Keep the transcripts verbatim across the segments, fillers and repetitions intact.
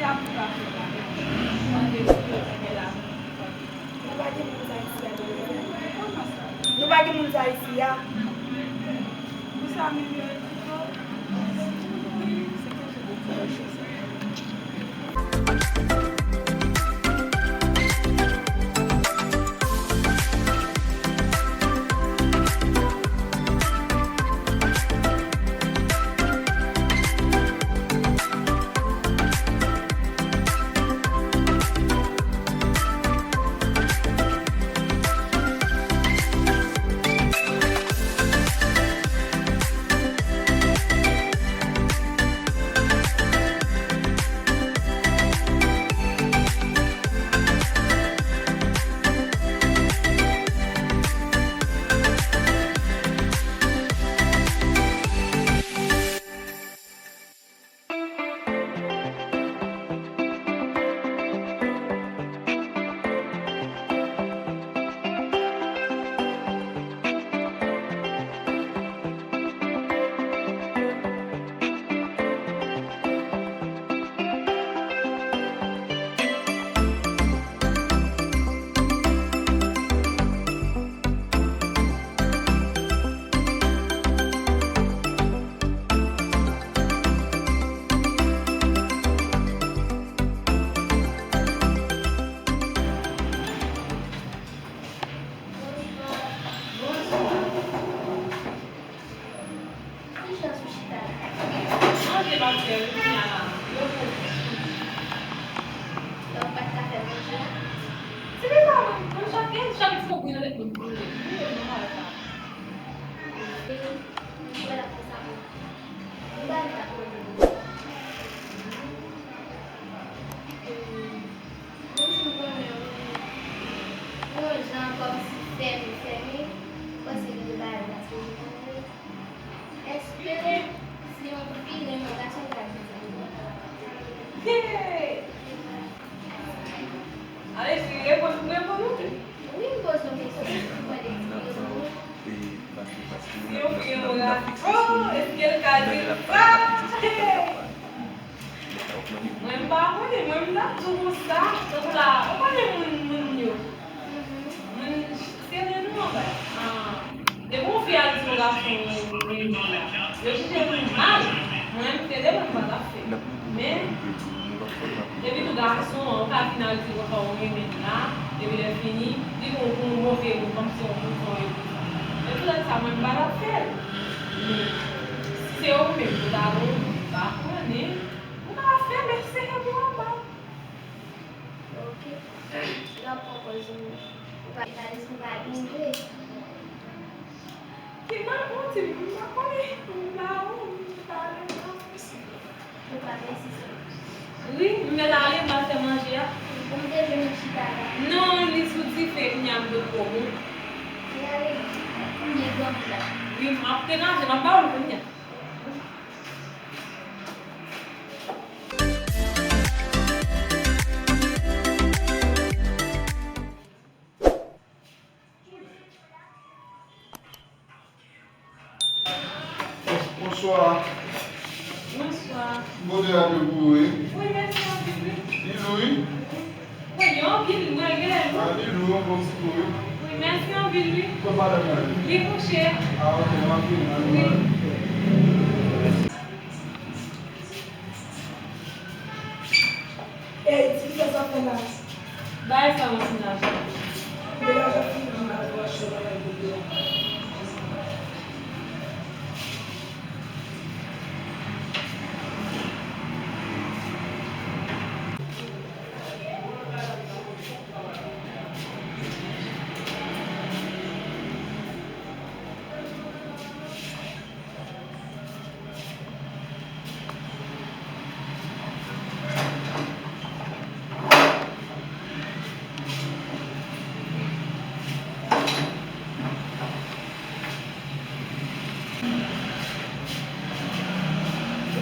Nou pa gen moun sa isi a, nou pa gen moun sa isi a. Pou sa menm yo ekite w. Ki chans ou chita la? Manje m ap fè wi kounya la. Yo pou. Donk, ou pa t ka fè manje a? Se pa sa, mwen, mwen chak, gen chak ti bri nan tèt mwen pou mwen. Mwen pa sa. Mwen pa sa. Mwen pa sa. Menm si m konnen ou, ou yon jan kòmsi fèmen, fèmen, ou panse gen de bagay ou pa t sipoze konnen. Èske se yon fi, menm yon gason ki ka di sa? Hey! Ale, cheri, reponn, reponn ou. Wi, m poze yon kesyon. Mwen te di reponn ou. Si yon fi gen yon gason, èske l ka di sa? Hey! Mwen m pa konnen, mwen m t ap di w konsa, tankou la, ou konnen moun, moun yo. Moun serye nou anba. Ah, depi yon fi al di yon gason renmen w la, yo jije l pou mal. Mwen m te de mwen m pa t ap fè. Men, depi tou gason an, ou ka vin al di konsa ou renmen l la, epi lè fini, li gon pou yon move mo, kòmsi yon bouton epi sa. Men poutèt sa, mwen m pa t ap fè l. Men, si se ou menm, ou ta gon, m pa konnen. Ou ka fè, men se pou anba. Ok. Lè w pran pòz ou, ou pa, ou pa rive. Ki mal ou di m, m pa konnen, m la ou, m pa ale la. Ou pa mèsi sa. Wi, m mèt ale, m al fè manje a. Bon, m te jwenn ou chita la. Non, li sou dife, kounya m dwe pran w. Li ale, m gen granmoun la. Wi, m ap degaje, m ap ba w l kounya. Bonswa. Bonswa. Bòdè a te gou wi. Wi, mèsi anpil wi. Li lou wi. Wi, li anpil, mwen gen lè lou. A, li lou, yon bon ti kou wi. Wi, mèsi anpil wi. Kot madanm nan ye? Li kouche. A, ok, m ap vini, m ap vini. Wi. Ey, ti sa sa fè la? Bay sa yon ti lajan. Yon lajan fini nan lajan, lajan fini nan lajan.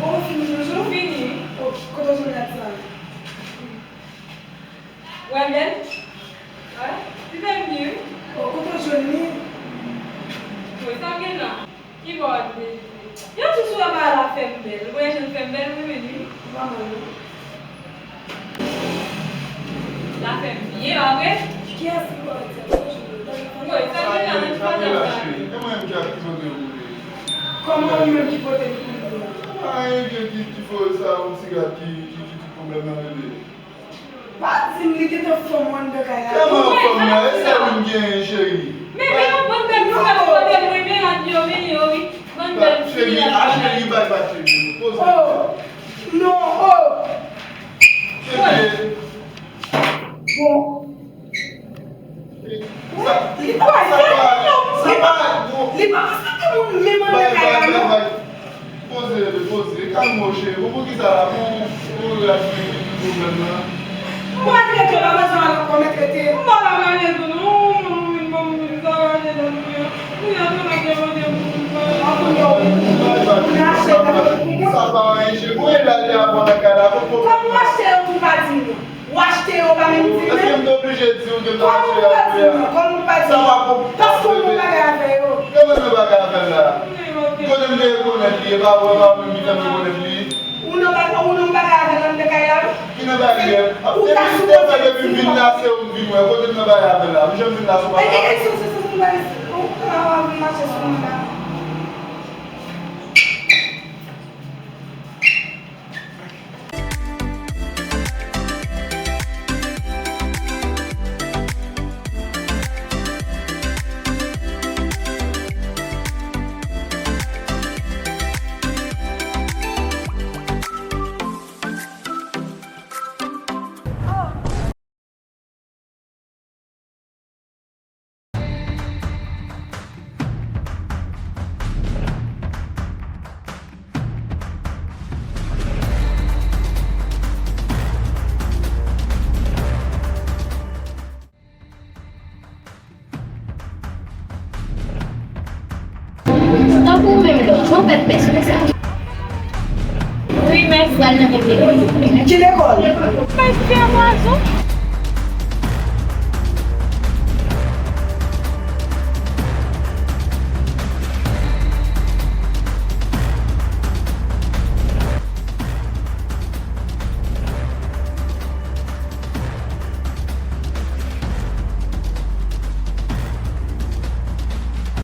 Ou poko fini toujou? Fini. O, kote w jwenn rad sa? Wè bèl? Wè? Li bèl byen wi. O, kote w jwenn li? Wi, sa gen la. Ki bò w ap vle jwe? Yon ti sou anba la fè m bèl. Ou wè jan l fè m bèl, mwen menm wi. Ou pa mal non. Ye, pa vre? Kiyès ki pral di sa? Woy, sa gen la nan ti madam sa. E mwen menm ki ap ki pote pou li. Kòman ou menm ki pote l pou li? Pa anyen, gen ki, ki fo sa, yon ti gad ki, ki, ki, ki pwoblèm nan rele. Pa di m li gentan fanm anndan kay la. Kòman fanm nan? E sèl ou m genyen, cheri. Men gen yon bann bèl ti gad kote m renmen rad yo, men yo, wi. Bann bèl ti gad. Cheri, a cheri, bay pa cheri. Poze. Oh! Non, oh! Cheri. Bon. Li pa fè non. Li pa, li pa fè moun menm anndan kay la non. Poze, poze. Kalme w, cheri. Bon, poukisa la? Pou, pou reyaksyone ki pwoblèm nan. Mwen rete, pa bezwen al ankò, mèt rete. Mwen pa ka rete non. Mwen, mwen, mwen, mwen, sa va rete dan mwen. Mwen ap rete mwen, mwen, mwen, mwen. Sa pa anyen, cheri. Mwen rete avan nan kay la. Kòm ou achte yo, ou pa di nou. Ou achte yo, ou pa menm di nou. Èske m te oblije di w ke m t ap achte yo? Kòman ou pa di nou? Kòman ou pa di nou? Sa pa pou. Paske ou gen yon bagay avè yo. Yo menm yon bagay avè l la. Kote m te rekonèt li, e pa ou, e pa ou menm ki fè m rekonèt li. Ou nan bagay, ou nan bagay avè l anndan kay la, wi. Ki nan bagay? Depi, depi, depi m vin la, se ou m vin wè. Kote m nan bagay avè l la? M janm vin la sou bagay. E, e, e, sou, sou, sou, sou, sou, ou mache sou mwen la. Tankou menm lòt, jan w pèpè sou sa. Wi, mèsi. Pral nan ki lekòl? Ki lekòl? Mèsi, Amazon.